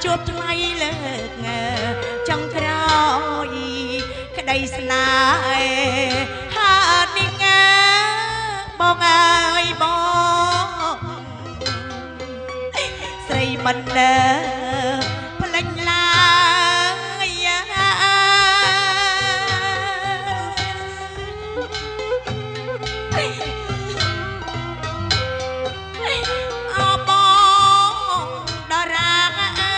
ជួបថ្លៃលើកចុងក្រោយក្តីស្នេហានេះបងអើយបងស្រីមិនផ្លេចឡើយអបងតារាអើ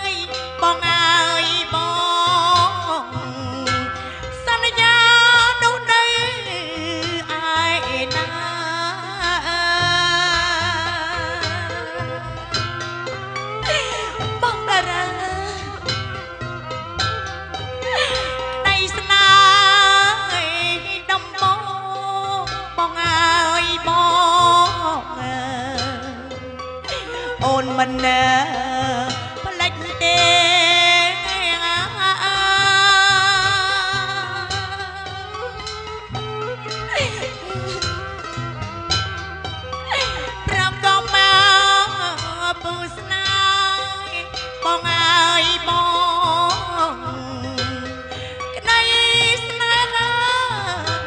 យបងអើយបងសន្យានោះនៅឯណាបងតារាក្តីស្នេហ៍ដំបងបងអើយបងអូនមិនផ្លេចទេប្រកបមកពូស្នេហ៍បងអើយបងក្តីស្នេហា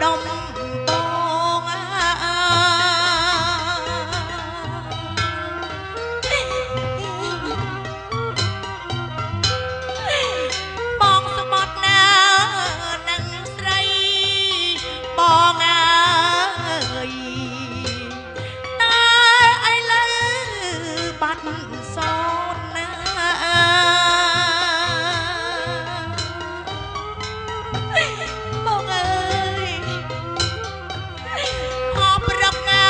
ដំបងអើយបងស្បត់ណានឹងស្រីបងអើយតែឥឡូវបាត់សូនណាបងអើយអបរកណា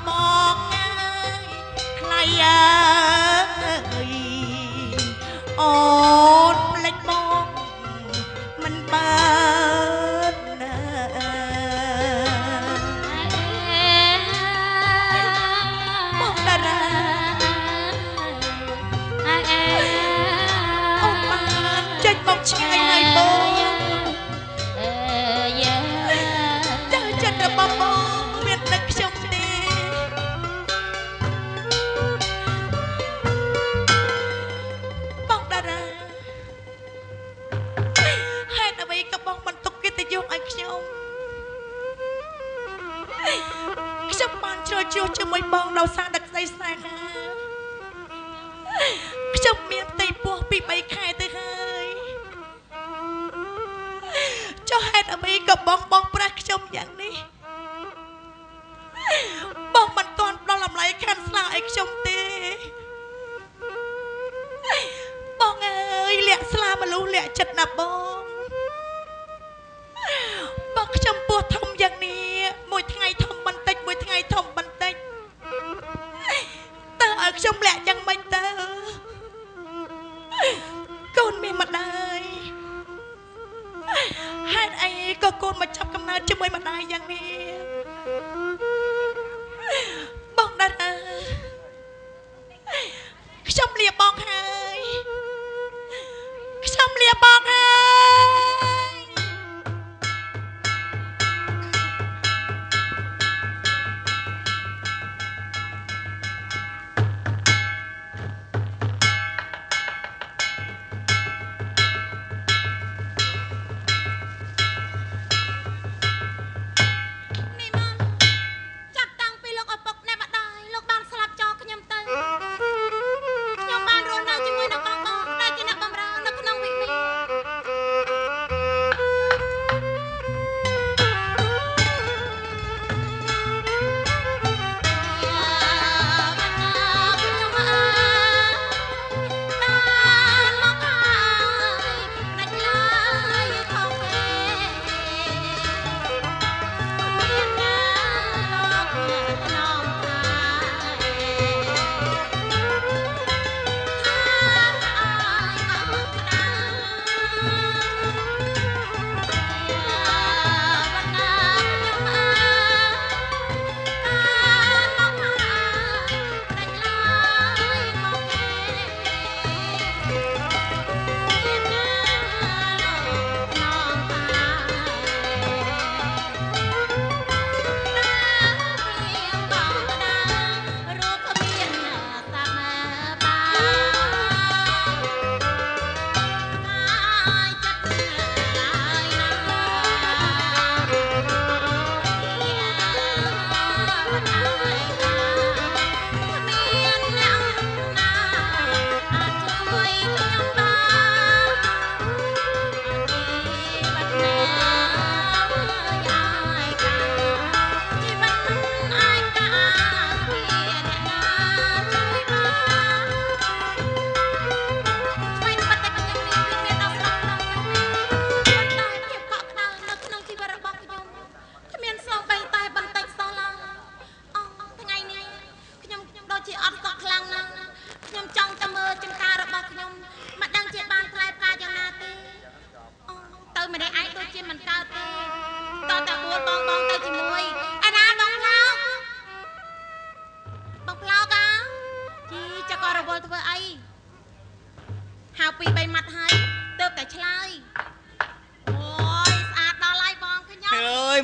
បងអើយថ្លៃអើយអូនផ្លេចបងមិនបានណាបងតារាអូនបានចេញមកឆ្ងាយហើយបងចើចិត្តរបស់បងមានតែខ្ញុំទេបងតារាហេតុអ្វីក៏បងមិនទុកកិត្តិយសឲ្យខ្ញុំខ្ញុំបានជ្រើសជ្រើសជាមួយបងដោយសារតែក្តីស្នេហាខ្ញុំមានផ្ទៃពោះពី3ខែទៅហើយចុះហេតុអ្វីក៏បងបងប្រាស់ខ្ញុំយ៉ាងនេះបងមិនទាន់ផ្ដល់តម្លៃខាន់ស្លាឲ្យខ្ញុំទេបងអើយលាក់ស្លាមនុស្សលាក់ចិត្តណាបងបងខ្ញុំពោះធំយ៉ាងនេះមួយថ្ងៃធំបន្តិចមួយថ្ងៃធំបន្តិចតើឲ្យខ្ញុំលាក់យ៉ាងម៉េចទៅកូនមានម្ដាយហេតុអីក៏កូនមកចាប់កំណើតជាមួយម្ដាយយ៉ាងនេះបងដារាខ្ញុំលាបងហើយខ្ញុំលាបងហើ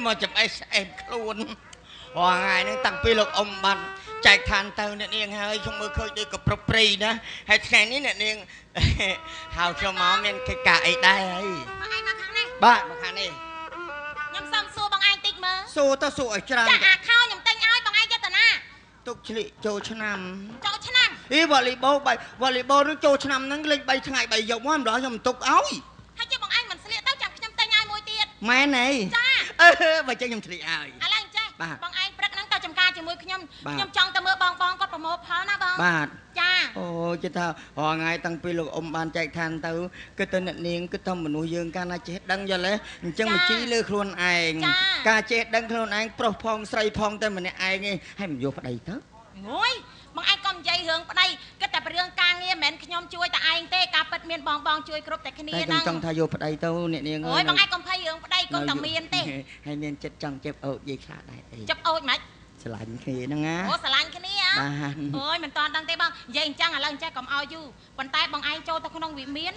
មកចំអេះស្អែមខ្លួនរាល់ថ្ងៃហ្នឹងតាំងពីលោកអ៊ំបានចែកឋានទៅអ្នកនាងហើយខ្ញុំមើលឃើញដូចកប្រុបព្រៃណាហើយថ្ងៃនេះអ្នកនាងហៅខ្ញុំមកមានកិច្ចការអីដែរហើយ បងឯងមកខាងនេះ បាទមកខាងនេះ ខ្ញុំសុំសួរបងឯងតិចមើល សួរទៅសួរឲ្យច្រើន ចាអាខោខ្ញុំទិញឲ្យបងឯងយកទៅណា ទុកឆ្លៀកចូលឆ្នាំ ចូលឆ្នាំ អីវ៉ាលីបូលវ៉ាលីបូលនឹងចូលឆ្នាំហ្នឹងលេង3ថ្ងៃ3យប់មកម្ដងខ្ញុំទុកឲ្យ ហើយជាបងឯងមិនស្លៀកទៅចាំខ្ញុំទិញឲ្យមួយទៀត មែនទេ ចា អឺបើចេះខ្ញុំឆ្លៀកឲ្យ ឥឡូវចេះបងឯងព្រឹកហ្នឹងទៅចំការជាមួយខ្ញុំខ្ញុំចង់ទៅមើលបងបងគាត់ប្រមូលផលណាបង បាទ ចា អូជិះថារាល់ថ្ងៃតាំងពីលោកអ៊ំបានចែកឋានទៅគឺទៅអ្នកនាងគឺថាមនុស្សយើងកាលណាចេះដឹងយល់ទេអញ្ចឹងមកជីលើខ្លួនឯងការចេះដឹងខ្លួនឯងប្រុសផងស្រីផងតែម្នាក់ឯងឯងហើយមិនយកប្តីទៅ ងួយបងឯងកុំនិយាយរឿងប្តីគិតតែរឿងការងារមិនមែនខ្ញុំជួយតែឯងទេការពិតមានបងបងជួយគ្រប់តែគ្នា ហ្នឹងតែខ្ញុំចង់ថាយកប្តីទៅអ្នកនាង អូយបងឯងកុំភ័យរឿងប្តីកុំតែមានទេ ហើយមានចិត្តចង់ចាប់អូចនិយាយខ្លះដែរអី ចាប់អូចម៉េច ស្រឡាញ់គ្នាហ្នឹងណា អូស្រឡាញ់គ្នា បាទ អូយមិនតាន់ដឹងទេបងនិយាយអញ្ចឹងឥឡូវអញ្ចេះកុំឲ្យយូរប៉ុន្តែបងឯងចូលទៅក្នុងវិមាន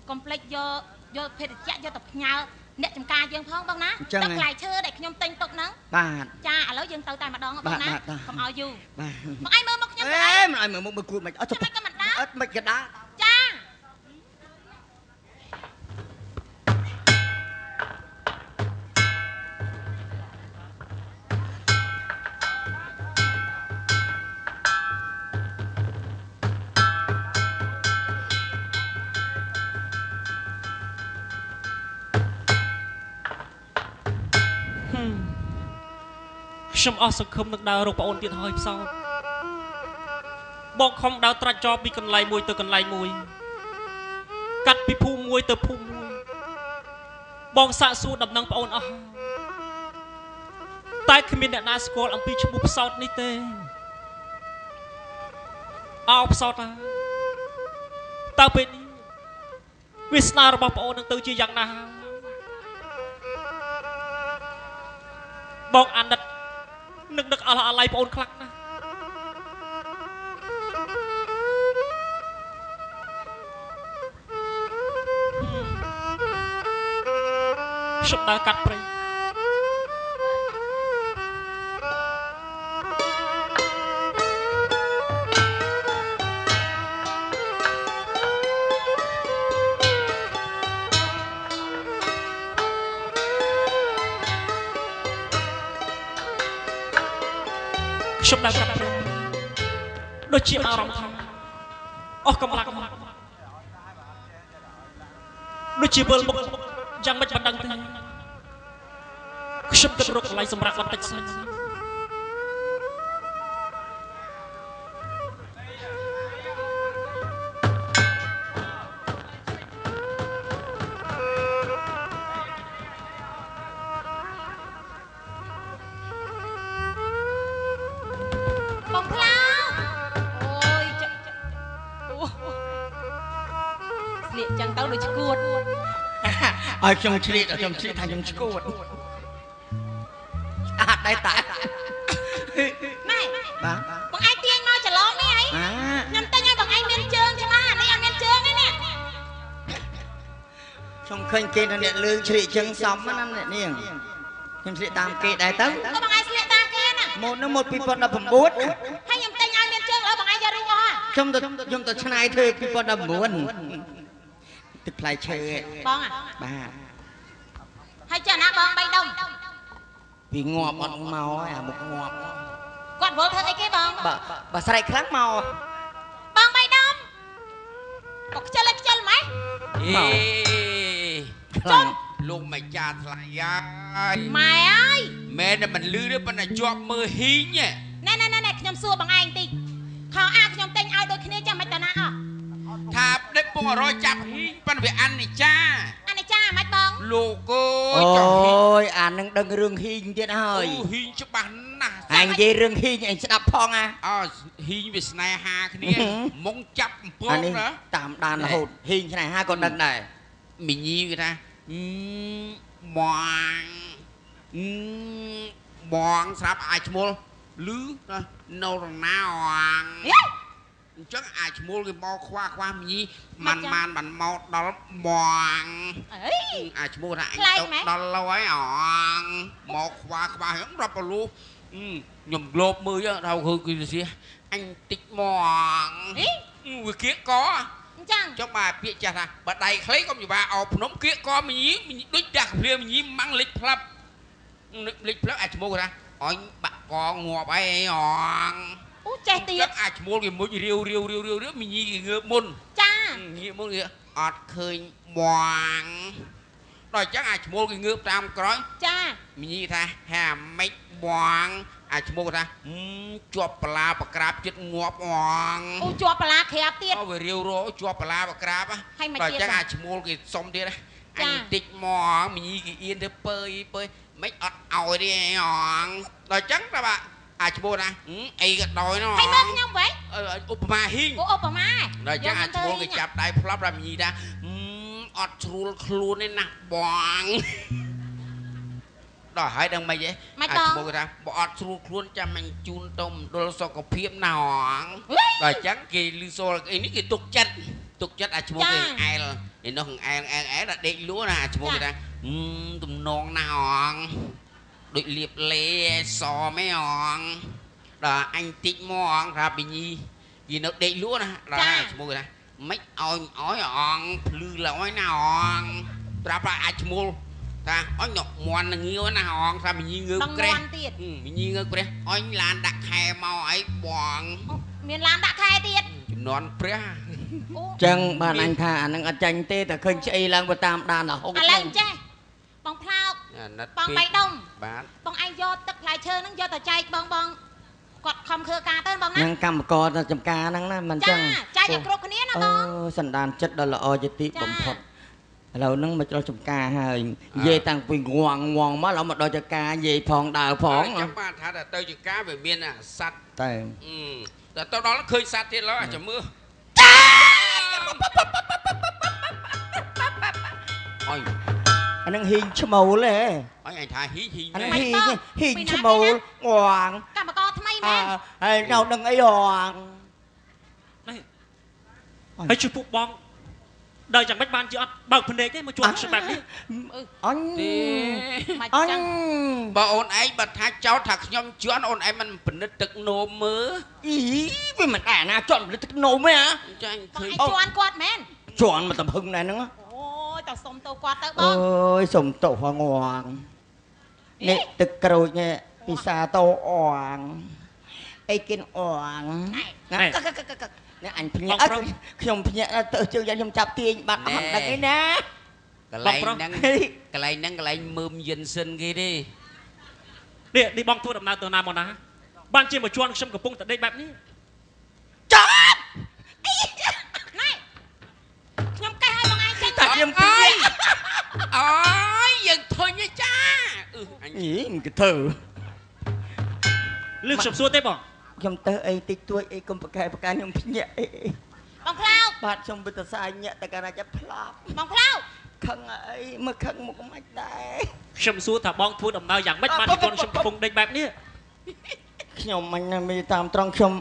កុំភ្លេចយកយកភេទជ្ជៈយកទៅផ្ញើអ្នកចំការយើងផងបងណាទឹកផ្លែឈើដែលខ្ញុំទិញទុកហ្នឹង បាទ ចាឥឡូវយើងទៅតែម្ដងបងណាកុំឲ្យយូរ បាទ បងឯងមើលមកខ្ញុំ អេមិនឲ្យមើលមុខមើលគួតមិនអត់ មិនក៏មិនដើរ អត់មិនក៏ដើរ ចា ខ្ញុំអស់សង្ឃឹមនឹងដើររកប្អូនទៀតហើយផ្សោតបងខំដើរត្រាច់ចោពីកន្លែងមួយទៅកន្លែងមួយកាត់ពីភូមិមួយទៅភូមិមួយបងសាកសួរដំណឹងប្អូនអស់តែគ្មានអ្នកណាស្គាល់អំពីឈ្មោះផ្សោតនេះទេអោផ្សោតតើពេលនេះវាសនារបស់ប្អូននឹងទៅជាយ៉ាងណាបងអាណិតនឹងនឹកអស់អាល័យប្អូនខ្លាំងណាស់ខ្ញុំដើរកាត់ព្រៃខ្ញុំដើរកាត់ព្រៃដូចជាអារម្មណ៍ថាអស់កម្លាំងដូចជាវិលមុខយ៉ាងម៉េចមិនដឹងទេខ្ញុំគិតរកកន្លែងសម្រាប់បន្តិចសិន បងផ្លោអូយស្លៀកចឹងទៅដូចឈួត ឲ្យខ្ញុំឆ្លៀតឲ្យខ្ញុំឆ្លៀតថាខ្ញុំឈួតអាចដែរតា ម៉ែ បាទ បងឯងទាញមកច្រឡំនេះអីខ្ញុំទិញឲ្យបងឯងមានជើងច្បាស់អានេះអត់មានជើងទេនេះ ខ្ញុំឃើញគេនៅអ្នកលើឆ្លៀតជើងសមណាអ្នកនាងខ្ញុំឆ្លៀតតាមគេដែរទៅ បងឯងឆ្លៀតតាមគេណា ម៉ូតនោះម៉ូត2019 ហើយខ្ញុំទិញឲ្យមានជើងឥឡូវបងឯងយករូបអស់ ខ្ញុំទៅខ្ញុំទៅឆ្នៃធ្វើ2019ទឹកផ្លែឈើ បង បាទ ហើយចាណាបង3ដុំ វាងាប់អត់មកហើយអាមុខងាប់ គាត់វល់ធ្វើអីគេបង បាទបើស្រែកខ្លាំងមក បង3ដុំក៏ខ្ជិលខ្ជិលម៉េច អេ ជុំ លោកមិនចាថ្លៃហើយ ម៉ែអើយ មែនតែមិនលឺទេប៉ុន្តែជាប់មើលហ៊ីង ណែណែណែខ្ញុំសួរបងឯងតិចខោអាវខ្ញុំទិញឲ្យដូចគ្នាចាំមិនតាណាអស់ ថាដេកពងអរយចាប់ហ៊ីងប៉ុន្តែវាអនិច្ចា អនិច្ចាមិនបង លោកអើយ ចុះអូយអានឹងដឹងរឿងហ៊ីងទៀតហើយ អូហ៊ីងច្បាស់ណាស់ អញនិយាយរឿងហ៊ីងអញស្ដាប់ផងអា អើហ៊ីងវាស្នេហាគ្នាមុងចាប់អំពងណា តាមដានរហូតហ៊ីងស្នេហាក៏ដឹងដែរ មីញីគេថាបងបងស្រាប់អាចឈ្មោះលឺនៅរណាអង អញ្ចឹងអាចឈ្មោលគេមកខ្វះខ្វះមីម៉ាន់ម៉ានបានមកដល់បង អី អាចឈ្មោះថាអញទៅដល់ឡើយអងមកខ្វះខ្វះហ្នឹងរាប់ប្រលូខ្ញុំលោបមើលដល់គឺគឺសៀអញតិចមកវាគៀកក អញ្ចឹង ចុះបាទពាក្យចាស់ថាបើដៃខ្លីកុំច្បាអោភ្នំគៀកកមីដូចចាស់ភ្លាមីម៉ាំងលិចផ្លាប់លិចផ្លាប់អាចឈ្មោះថាអញបាក់កងាប់អីអង អូចេះទៀត អាចឈ្មោលគេមុជរាវរាវរាវរាវរាវមីញីគេងើបមុន ចា ងាកមុនគេអត់ឃើញបងដល់អញ្ចឹងអាចឈ្មោលគេងើបតាមក្រោយ ចា មីញីថាហាម៉េចបងអាចឈ្មោលថាជាប់បលាបក្រាបចិត្តងាប់អង អូជាប់បលាក្រាបទៀត អូវារាវរជាប់បលាបក្រាបដល់អញ្ចឹងអាចឈ្មោលគេសុំទៀតអញតិចមកមីញីគេអៀនទៅពើពើមិនអត់ឲ្យទេអងដល់អញ្ចឹងតើបាទអាចឈ្មោះណាអីក៏ដោយណោះ ហើយមើលខ្ញុំវិញ ឧបមាហ៊ីង អូឧបមា ដល់អញ្ចឹងអាចឈ្មោះគេចាប់ដៃផ្លាប់ដល់មីញីថាអត់ស្រួលខ្លួនទេណាបងដល់ហើយដឹងមិនទេអាចឈ្មោះគេថាបើអត់ស្រួលខ្លួនចាំអញជូនទៅមណ្ឌលសុខភាពណោងដល់អញ្ចឹងគេលឺសូលអីនេះគេទុកចិត្តទុកចិត្តអាចឈ្មោះគេអែលឯនោះអែលអែលអែលដល់ដេកលក់ណាអាចឈ្មោះគេថាទំនងណាអងដូចលៀបលេសមឯអងដល់អញតិចមកអងថាបញីគេនៅដេកលក់ណាដល់ឈ្មោះគេថាមិនឲ្យឲ្យអងភ្លឺឡើយណាអងប្រាប់ថាអាចឈ្មោះថាអញយកមន់នឹងងាវណាអងថាបញីងើបក្រេះបញីងើបក្រេះអញឡានដាក់ខែមកអីបង មានឡានដាក់ខែទៀត ចំនួនព្រះ ចឹងបានអញថាអានឹងអត់ចាញ់ទេតែឃើញឆ្អីឡើងទៅតាមដានរហូត ឥឡូវចេះបងផ្លោកបងបៃដុំ បាទ បងឯងយកទឹកផ្លែឈើហ្នឹងយកទៅចែកបងបងគាត់ខំធ្វើការទៅបងណា នឹងកម្មករទៅចំការហ្នឹងណាមិនចឹង ចែកឲ្យគ្រប់គ្នាណាបង អូសន្តានចិត្តដ៏ល្អជាទីបំផុតឥឡូវហ្នឹងមកដល់ចំការហើយនិយាយតាំងពីងងងមកឥឡូវមកដល់ចំការនិយាយផងដើរផង ចាំបាទថាទៅចំការវាមានអាសัตว์ តែ តែទៅដល់ឃើញសัตว์ទៀតឡើយចាំមើលអញ អានឹងហ៊ីងឈ្មោលហ៎ អញអញថាហ៊ីងហ៊ីង អានឹងហ៊ីងហ៊ីងឈ្មោលងង កម្មករថ្មីមែន ហើយនៅដឹងអីហង នេះហើយជួយពួកបងដល់យ៉ាងម៉េចបានជាអត់បើកភ្នែកទេមកជួបខ្ញុំបែបនេះ អញ ទេ អញ បើអូនឯងបើថាចោតថាខ្ញុំជន់អូនឯងមិនពិនិត្យទឹកនោមមើល អីវាមិនដែរណាជន់ពិនិត្យទឹកនោមទេហ៎ ចាញ់ឃើញ ជន់គាត់មែន ជន់មកតំហឹងដែរហ្នឹង អូយតើសុំទោគាត់ទៅបង អើយសុំទោហងងនេះទឹកក្រូចនេះពិសាតោអងអីគិនអងណានេះអញភ្ញាក់ខ្ញុំភ្ញាក់ទៅជើងខ្ញុំចាប់ទាញបាត់អត់ដឹងឯណា កន្លែងហ្នឹងកន្លែងហ្នឹងកន្លែងមើមយិនសិនគេទេ នេះនេះបងធ្វើដំណើរទៅណាមកណាបានជាមួយជន់ខ្ញុំកំពុងតែដេកបែបនេះ ចាប់ ណែខ្ញុំកេះឲ្យបងឯងចេញ តែខ្ញុំភ្ញាក់ អើយយើងធុញទេចា អញមិនគេធ្វើ លឺខ្ញុំសួរទេបង ខ្ញុំទៅអីតិចតួចអីកុំប្រកែប្រកាខ្ញុំភ្ញាក់អី បងផ្លោក បាទខ្ញុំវិទ្យាសាស្ត្រញាក់តែកាលណាចាប់ផ្លាប់ បងផ្លោក ខឹងអីមើលខឹងមុខមិនដែរ ខ្ញុំសួរថាបងធ្វើដំណើរយ៉ាងម៉េចបានជាខ្ញុំកំពុងដេកបែបនេះ ខ្ញុំមិនមានតាមត្រង់ខ្ញុំ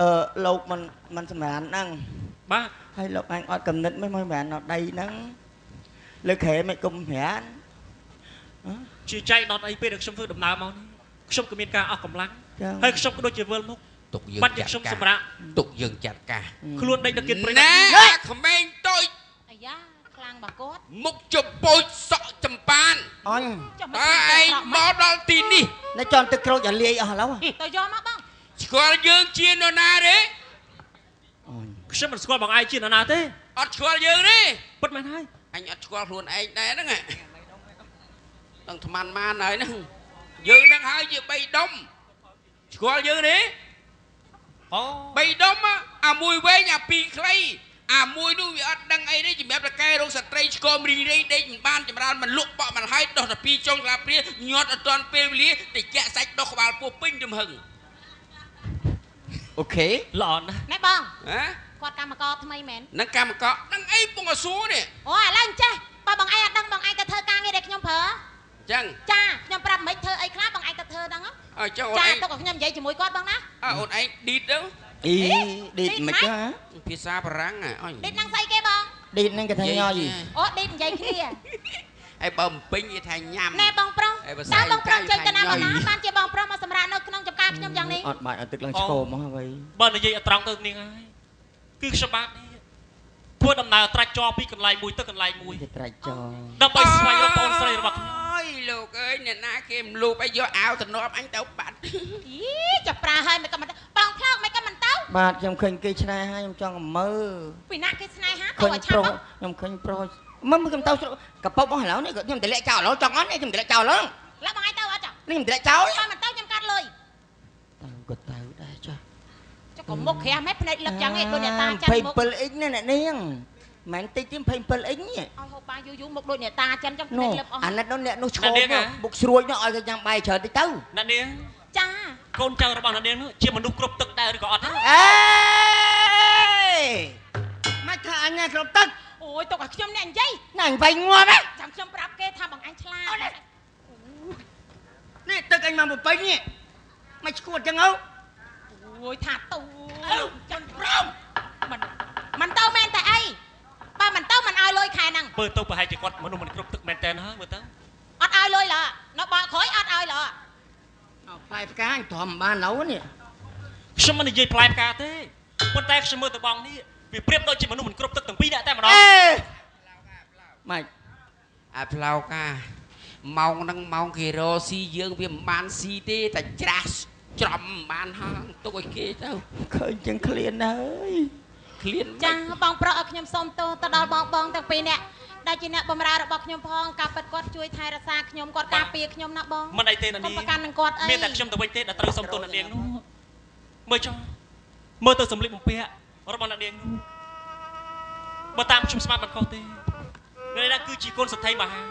អឺលោកមិនមិនសម្រានហ្នឹង បាទ ហើយលោកអញអត់កំណត់មិនមកសម្រានដល់ដីហ្នឹងលើក្រែមិនគុំសម្រាន ជាចែកដល់អីពេលដែលខ្ញុំធ្វើដំណើរមកនេះខ្ញុំក៏មានការអស់កម្លាំងហើយខ្ញុំក៏ដូចជាវិលមុខ ទុកយើង បាត់ជាខ្ញុំសម្រាប់ ទុកយើងចាត់ការ ខ្លួនដេកនៅគៀនព្រៃ ណែក្មេងតូច អាយ៉ាខ្លាំងបាគាត់ មុខចពោចសក់ចំប៉ាន អញ តើឯងមកដល់ទីនេះ នៅចន់ទឹកក្រូចឲ្យលាយអស់ឥឡូវ ទៅយកមកបង ស្គាល់យើងជានរណាទេ ខ្ញុំមិនស្គាល់បងឯងជានរណាទេ អត់ស្គាល់យើងទេ ពិតមែនហើយ អញអត់ស្គាល់ខ្លួនឯងដែរហ្នឹងដឹងថ្មានម៉ានហើយហ្នឹងយើងនឹងហើយជាបីដុំស្គាល់យើងទេ អូ បីដុំអាមួយវែងអាពីរខ្លីអាមួយនោះវាអត់ដឹងអីទេជំរាបតកែរោគស្ត្រីឆ្កមរីរីដេកមិនបានចម្រើនមិនលក់បក់មិនហើយដោះតែពីរចុងក្លាព្រាញាត់អត់ទាន់ពេលវេលាតិចសាច់ដោះក្បាលពោះពេញទំហឹងអូខេ ល្អណាស់ ណែបង ហ៎ គាត់កម្មករថ្មីមែន នឹងកម្មករដឹងអីពងអសួរនេះ អូឥឡូវចេះបើបងឯងអត់ដឹងបងឯងទៅធ្វើការងារដែលខ្ញុំប្រើ ចឹង ចាខ្ញុំប្រាប់មិនធ្វើអីខ្លះបងឯងទៅធ្វើហ្នឹង អើចុះអូនឯង ចាទុកឲ្យខ្ញុំនិយាយជាមួយគាត់បងណា អើអូនឯងឌីតទៅ អីឌីតមិនចា ភាសាបារាំងអញ ឌីតនឹងស្អីគេបង ឌីតនឹងគេថាញយ អូឌីតនិយាយគ្នា ហើយបើបំពេញគេថាញ៉ាំ ណែបងប្រុសតើបងប្រុសចេញទៅណាមកណាបានជាបងប្រុសមកសម្រាប់នៅក្នុងចំការខ្ញុំយ៉ាងនេះ អត់បាច់ឲ្យទឹកឡើងឆ្កោមកហើយ បើនិយាយឲ្យត្រង់ទៅនាងហើយគឺខ្ញុំបាទនេះធ្វើដំណើរត្រាច់ចរពីកន្លែងមួយទៅកន្លែងមួយ គេត្រាច់ចរ ដើម្បីស្វែងរកបងស្រីរបស់ខ្ញុំ អើយលោកអើយអ្នកណាគេមលូបអីយកអាវតំណប់អញទៅបាត់ អីចាប់ប្រាហើយមិនក៏មិនបងផ្លោកមិនក៏មិនទៅ បាទខ្ញុំឃើញគេស្នេហាខ្ញុំចង់មើល ពីណាគេស្នេហាទៅឲ្យឆាប់ ខ្ញុំឃើញប្រុសមិនខ្ញុំទៅកប៉ុបអស់ឥឡូវនេះខ្ញុំតម្លាក់ចោលឥឡូវចង់អត់នេះខ្ញុំតម្លាក់ចោលឥឡូវ ឡើយបងឯងទៅអត់ចា នេះខ្ញុំតម្លាក់ចោល បើមិនទៅខ្ញុំកាត់លុយ ទៅក៏ទៅដែរចា ចុះក៏មុខក្រាស់ម៉េចភ្នែកលឹកយ៉ាងឯងដូចអ្នកតាចិនមុខ 27អ៊ីងណាអ្នកនាងមិនតិចទេ27អ៊ីងនេះ ឲ្យហូបបាយយូរយូរមុខដូចអ្នកតាចិនចឹងភ្នែកលឹកអស់ អាណិតនោះអ្នកនោះឆ្កោមុខស្រួចនោះឲ្យគេញ៉ាំបាយច្រើនតិចទៅ អ្នកនាង ចា កូនចៅរបស់អ្នកនាងនោះជាមនុស្សគ្រប់ទឹកដែរឬក៏អត់ អេមិនថាអញគ្រប់ទឹក អូយទុកឲ្យខ្ញុំអ្នកនិយាយ ណាអញវាយងាប់ហ៎ ចាំខ្ញុំប្រាប់គេថាបងអញឆ្លាត នេះទឹកអញមកបំពេញនេះមិនឈួតចឹងហ៎ អូយថាទូចាំព្រមមិនមិនទៅមែនតែអីបើមិនទៅមិនឲ្យលុយខែហ្នឹង មើលទៅប្រហែលជាគាត់មនុស្សមិនគ្រប់ទឹកមែនតើហើយមើលទៅ អត់ឲ្យលុយឡើនៅបកក្រោយអត់ឲ្យឡើ អោផ្លែផ្កាអញទ្រាំបានឡូវនេះ ខ្ញុំមិននិយាយផ្លែផ្កាទេប៉ុន្តែខ្ញុំមើលទៅបងនេះវាប្រៀបដូចជាមនុស្សមិនគ្រប់ទឹកទាំងពីរនាក់តែម្ដង អេម៉េច អាផ្លោកអាម៉ោងហ្នឹងម៉ោងគេរកស៊ីយើងវាមិនបានស៊ីទេតែច្រាស់ច្រំមិនបានហងទុកឲ្យគេទៅ ឃើញចឹងឃ្លានហើយ ឃ្លាន ចាបងប្រុសឲ្យខ្ញុំសូមទោសទៅដល់បងបងទាំងពីរនាក់ដែលជាអ្នកបម្រើរបស់ខ្ញុំផងការពិតគាត់ជួយថែរក្សាខ្ញុំគាត់ការពារខ្ញុំណាបង មិនអីទេណា កុំប្រកាន់នឹងគាត់អី មានតែខ្ញុំទៅវិញទេដែលត្រូវសូមទោសអ្នកនាងនោះមើលចុះមើលទៅសម្លៀកបំពាក់របស់អ្នកនាងនោះបើតាមខ្ញុំស្មានមិនខុសទេអ្នកនាងគឺជាកូនសទ្ធិមហា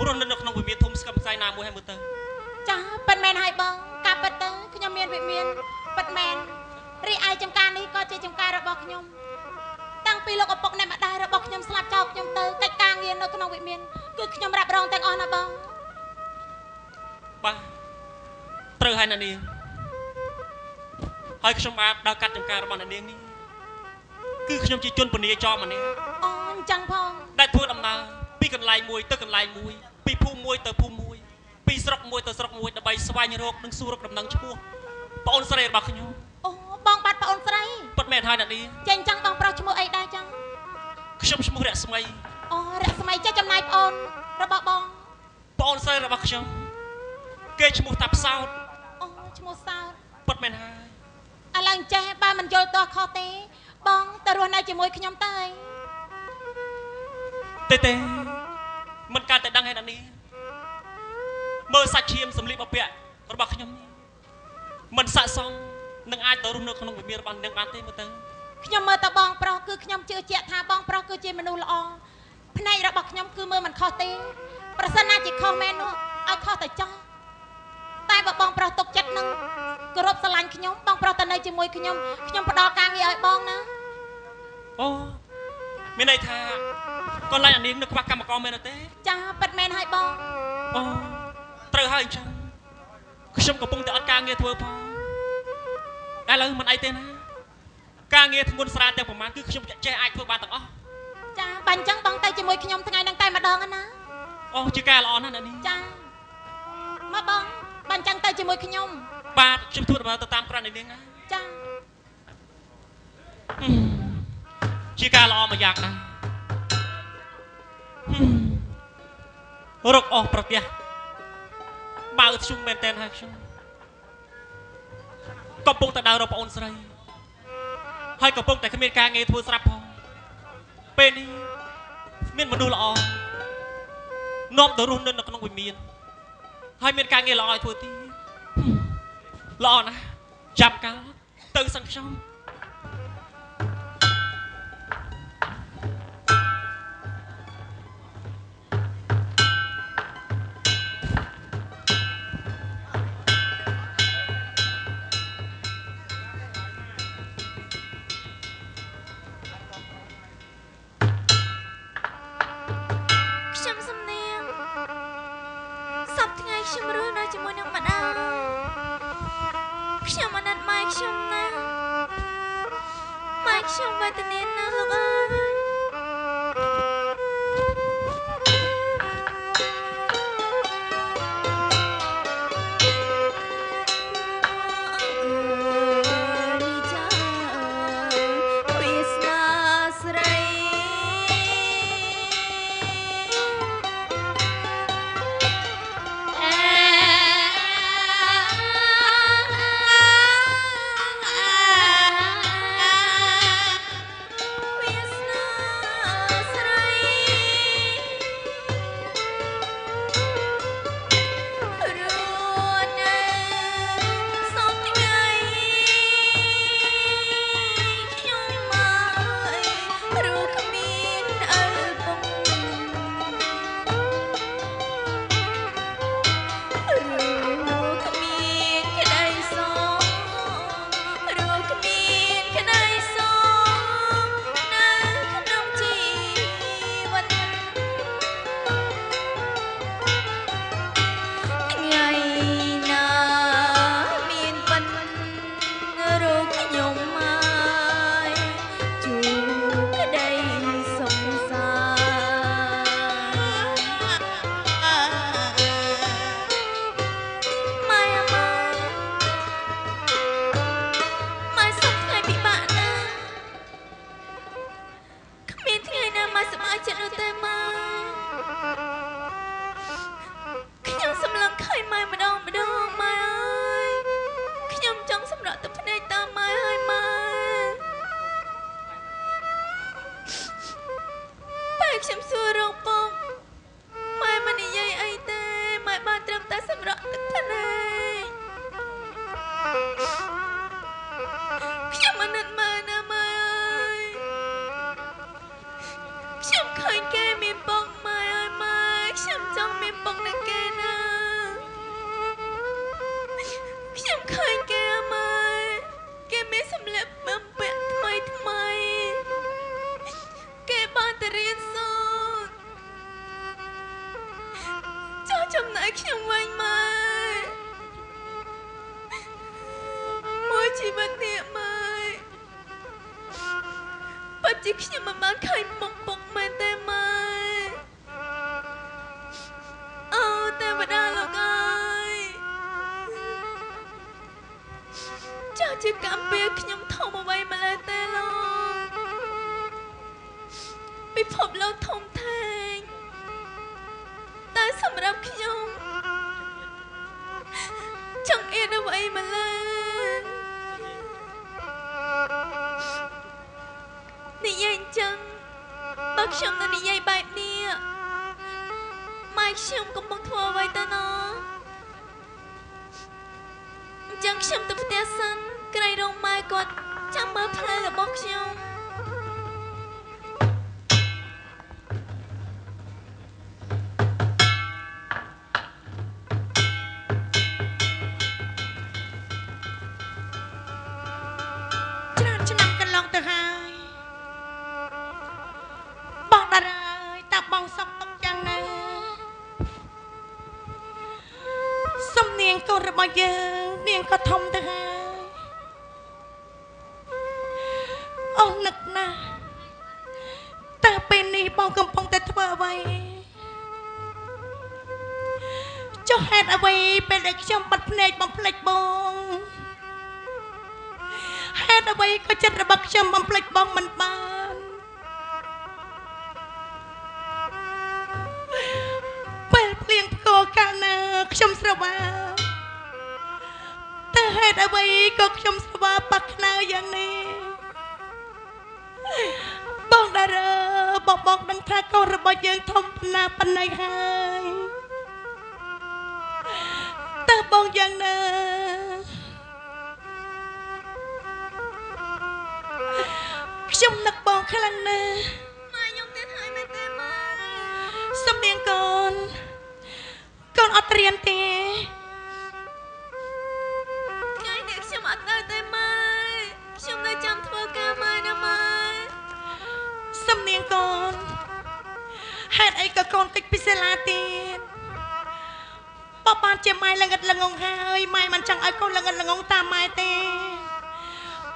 រស់នៅក្នុងវិមានធំស្កឹមស្កៃណាមួយហើយមើលទៅ ចាពិតមែនហើយបងការពិតទៅខ្ញុំមានវិមានពិតមែនរីឯចំការនេះក៏ជាចំការរបស់ខ្ញុំតាំងពីលោកឪពុកអ្នកម្ដាយរបស់ខ្ញុំស្លាប់ចោលខ្ញុំទៅកិច្ចការងារនៅក្នុងវិមានគឺខ្ញុំរ៉ាប់រងទាំងអស់ណាបង បាទត្រូវហើយអ្នកនាងហើយខ្ញុំបាទដើរកាត់ចំការរបស់អ្នកនាងនេះគឺខ្ញុំជាជនពនីចរម្នាក់ អូអញ្ចឹងផង ដែលធ្វើដំណើរពីកន្លែងមួយទៅកន្លែងមួយពីភូមិមួយទៅភូមិមួយពីស្រុកមួយទៅស្រុកមួយដើម្បីស្វែងរកនិងសួររកដំណឹងឈ្មោះប្អូនស្រីរបស់ខ្ញុំ អូបងបាត់ប្អូនស្រី ពិតមែនហើយអ្នកនាង ចេញចឹងបងប្រុសឈ្មោះអីដែរចឹង ខ្ញុំឈ្មោះរស្មី អូរស្មីចេះចំណាយប្អូនរបស់បង ប្អូនស្រីរបស់ខ្ញុំគេឈ្មោះតាផ្សោត អូឈ្មោះសោត ពិតមែនហើយ ឥឡូវចេះបើមិនយល់តោះខុសទេបងទៅរស់នៅជាមួយខ្ញុំទៅ ទេទេមិនកើតតែដឹងហើយអ្នកនាងមើលសាច់ឈាមសម្លៀកបំពាក់របស់ខ្ញុំនេះមិនស័ក្តិសមនឹងអាចទៅរស់នៅក្នុងវិមានរបស់នាងបានទេមើលទៅ ខ្ញុំមើលទៅបងប្រុសគឺខ្ញុំជឿជាក់ថាបងប្រុសគឺជាមនុស្សល្អភ្នែករបស់ខ្ញុំគឺមើលមិនខុសទេប្រសិនណាជាខុសមែននោះឲ្យខុសទៅចោះតែបើបងប្រុសទុកចិត្តនឹងគោរពស្រឡាញ់ខ្ញុំបងប្រុសទៅនៅជាមួយខ្ញុំខ្ញុំផ្ដល់ការងារឲ្យបងណា អូមានន័យថាកន្លែងអានាងនៅខ្វះកម្មករមែនទេ ចាពិតមែនហើយបង អូត្រូវហើយអញ្ចឹងខ្ញុំកំពុងតែអត់ការងារធ្វើផងឥឡូវមិនអីទេណាការងារធ្ងន់ស្រាលទាំងប្រមាណគឺខ្ញុំចេះអាចធ្វើបានទាំងអស់ ចាបាញ់អញ្ចឹងបងទៅជាមួយខ្ញុំថ្ងៃហ្នឹងតែម្ដងណា អូជាការល្អណាស់អ្នកនេះ ចាមកបងបាញ់អញ្ចឹងទៅជាមួយខ្ញុំ បាទខ្ញុំធ្វើដំណើរទៅតាមក្រៅអ្នកនាងណា ចា ជាការល្អមួយយ៉ាងណារកអស់ប្រទះបើធ្យូងមែនតើហើយខ្ញុំកំពុងតែដើររកប្អូនស្រីហើយកំពុងតែគ្មានការងារធ្វើស្រាប់ផងពេលនេះមានមនុស្សល្អនាំទៅរស់នៅក្នុងវិមានហើយមានការងារល្អឲ្យធ្វើទៀតល្អណាស់ចាំកាលទៅសិនខ្ញុំ ខ្ញុំរស់នៅជាមួយនឹងម្ដាយខ្ញុំអាណិតម៉ែខ្ញុំណាស់ ខ្ញុំវេទនាណាស់លោកអើយ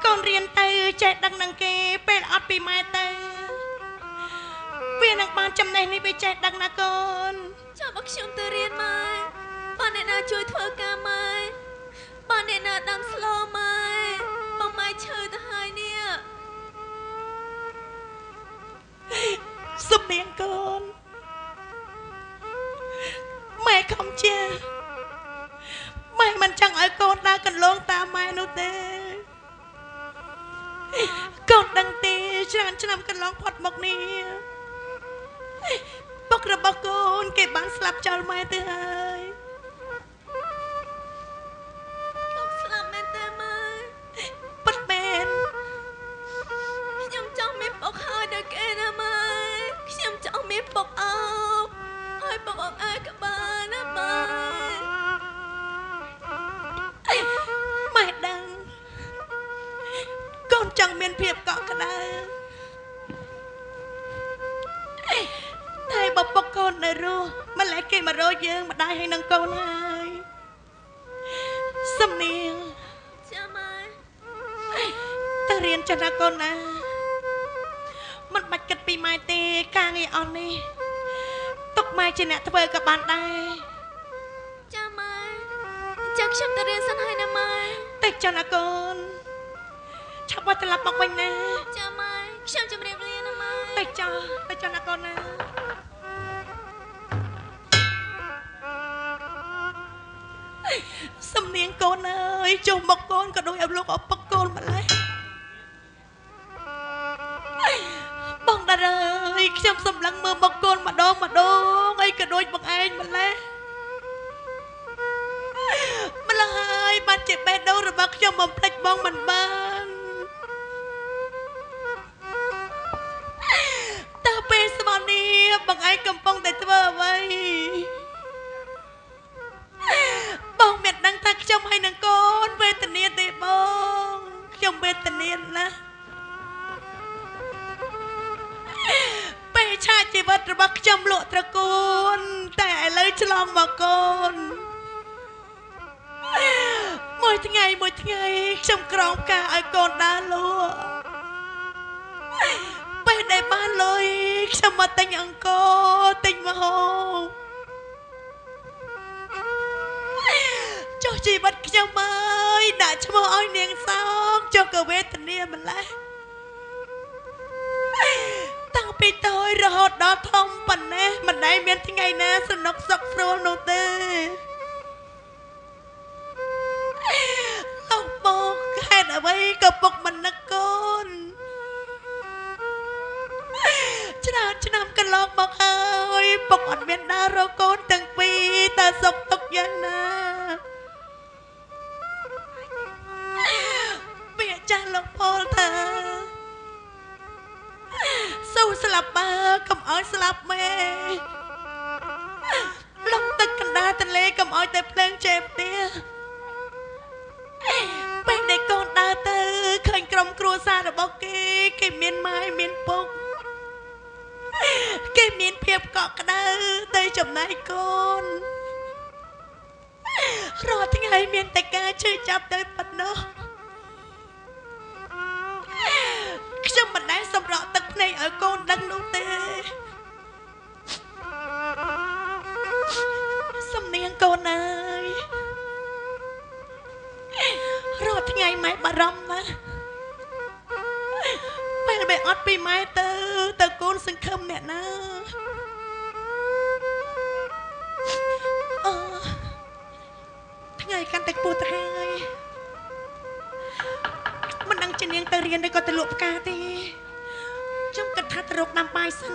កូនរៀនទៅចេះដឹងនឹងគេពេលអត់ពីម៉ែទៅវានឹងបានចំណេះនេះវាចេះដឹងណាកូនចាំបើខ្ញុំទៅរៀនម៉ែបានអ្នកណាជួយធ្វើការម៉ែបានអ្នកណាដាំស្លម៉ែបងម៉ែឈឺទៅហើយនេះសំនាងកូនម៉ែខំជាម៉ែមិនចង់ឲ្យកូនដើរកន្លងតាមម៉ែនោះទេកូនដឹងទេច្រើនឆ្នាំកន្លងផុតមកនេះពុករបស់កូនគេបានស្លាប់ចោលម៉ែទៅហើយពុកស្លាប់មែនទេម៉ែពិតមែនខ្ញុំចង់មានពុកហើយដល់គេណាម៉ែខ្ញុំចង់មានពុកអោបឲ្យពុកអង្អែលក្បាលណាម៉ែម៉ែដឹងកូនចង់មានភាពកក់ក្ដៅតែបើពុកកូននៅរស់ម្ល៉េះគេមករកយើងម្ដាយឲ្យនឹងកូនហើយសំនាងចាម៉ែទៅរៀនចុះណាកូនណាមិនបាច់គិតពីម៉ែទេការងារអស់នេះទុកម៉ែជាអ្នកធ្វើក៏បានដែរចាម៉ែចាខ្ញុំទៅរៀនសិនហើយណាម៉ែទៅចុះណាកូនឆាប់ត្រឡប់មកវិញណាចាម៉ែខ្ញុំជម្រាបលាណាម៉ែទៅចុះទៅចុះណាកូនណាសំនាងកូនអើយចុះមកកូនក៏ដូចឲ្យលោកឪពុកកូនម្ល៉េះបងតាអើយខ្ញុំសម្លឹងមើលមកកូនម្ដងម្ដងអីក៏ដូចបងឯងម្ល៉េះម្ល៉េះហើយបានជាបេះដូងរបស់ខ្ញុំបំភ្លេចបងមិនបានតើពេលស្មោះនេះបងឯងកំពុងតែធ្វើអ្វីបងមិនដឹងថាខ្ញុំហើយនឹងកូនវេទនាទេបងខ្ញុំវេទនាណាស់ពេលឆាកជីវិតរបស់ខ្ញុំលក់ត្រកូលតែឥឡូវឆ្លងមកកូនមួយថ្ងៃមួយថ្ងៃខ្ញុំក្រងការឲ្យកូនដើរលក់ពេលដែលបានលុយខ្ញុំមកទិញអង្គទិញម្ហូបចុះជីវិតខ្ញុំអើយដាក់ឈ្មោះឲ្យនាងសោកចុះក៏វេទនាម្ល៉េះតាំងពីតូចរហូតដល់ធំប៉ុណ្ណេះមិនដែលមានថ្ងៃណាស្រណុកសុខស្រួលនោះទេលោកមកហេតុអ្វីក៏ពុកមិននឹកកូនច្រើនឆ្នាំកន្លងមកហើយពុកអត់មានដើររកកូនទាំងពីរតើសុខទុក្ខយ៉ាងណាពាក្យចាស់លោកផលថាស៊ូស្លាប់បើកុំឲ្យស្លាប់មេលងទឹកកណ្ដាលទន្លេកុំឲ្យតែភ្លើងជេផ្ទះពេលដែលកូនដើរទៅឃើញក្រុមគ្រួសាររបស់គេគេមានម៉ែមានពុកគេមានភាពកក់ក្ដៅទៅចំណែកកូនរាល់ថ្ងៃមានតែការឈឺចាប់តែប៉ុណ្ណោះខ្ញុំមិនដែលសម្រក់ទឹកភ្នែកឲ្យកូនដឹងនោះទេសំនាងកូនអើយរាល់ថ្ងៃម៉ែបារម្ភណាស់ពេលបែអត់ពីម៉ែទៅទៅកូនសង្ឃឹមអ្នកណាអូថ្ងៃកាន់តែខ្ពស់ទៅហើយមិនដឹងជានាងទៅរៀនឬក៏ទៅលក់ផ្កាទេខ្ញុំគិតថាទៅរកដាំបាយសិន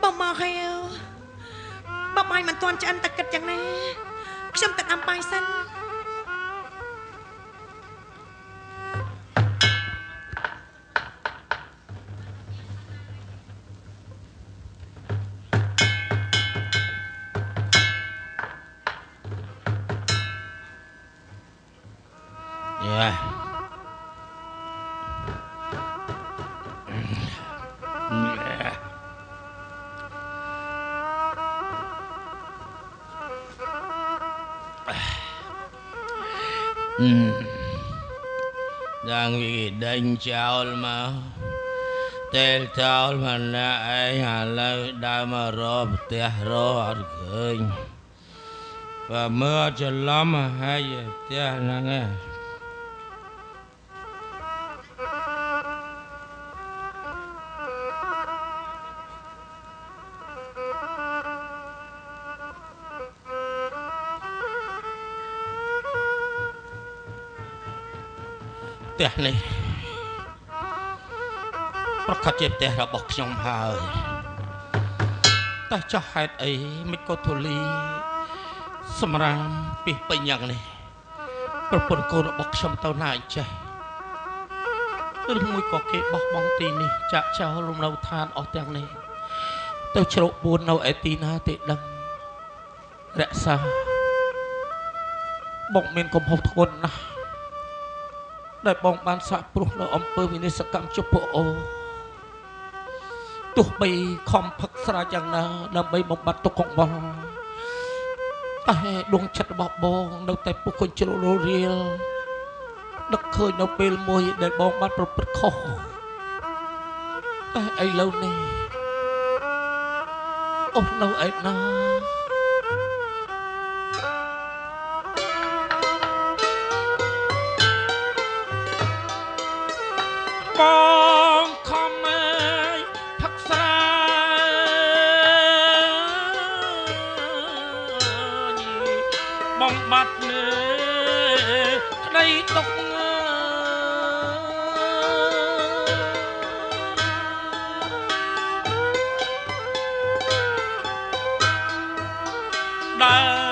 បងមកហើយបើបាយមិនទាន់ឆ្អិនតែគិតយ៉ាងណាខ្ញុំទៅដាំបាយសិន តាំងពីគេដេញចោលមកតែលចោលម្នាក់ឯងឥឡូវដើរមករកផ្ទះរកអត់ឃើញបើមើលច្រឡំហើយផ្ទះហ្នឹងឯងផ្ទះនេះប្រកាសជាផ្ទះរបស់ខ្ញុំហើយតែចោះហេតុអីមិនក៏ធូលីសម្រាមពីពេញយ៉ាងនេះប្រពន្ធកូនរបស់ខ្ញុំទៅណាអញ្ចេះឬមួយក៏គេបោះបង់ទីនេះចាក់ចោលលំនៅឋានអស់ទាំងនេះទៅជ្រកពួននៅឯទីណាទេដឹងរក្សាបងមានកំហុសធ្ងន់ណាស់ដែលបងបានសាក់ព្រោះនៅអំពើវិនិស្សកម្មជពអូទោះបីខំផឹកស្រាយ៉ាងណាដើម្បីបំបត្តិទុក្ខកង្វល់តែដួងចិត្តរបស់បងនៅតែពុះកញ្ជ្រោលរៀលដឹកឃើញនៅពេលមួយដែលបងបានប្រព្រឹត្តខុសតែឥឡូវនេះអូនៅឯណាបងខំអើយផឹកស្រាបំបត្តិលើក្តីទុក្ខដើ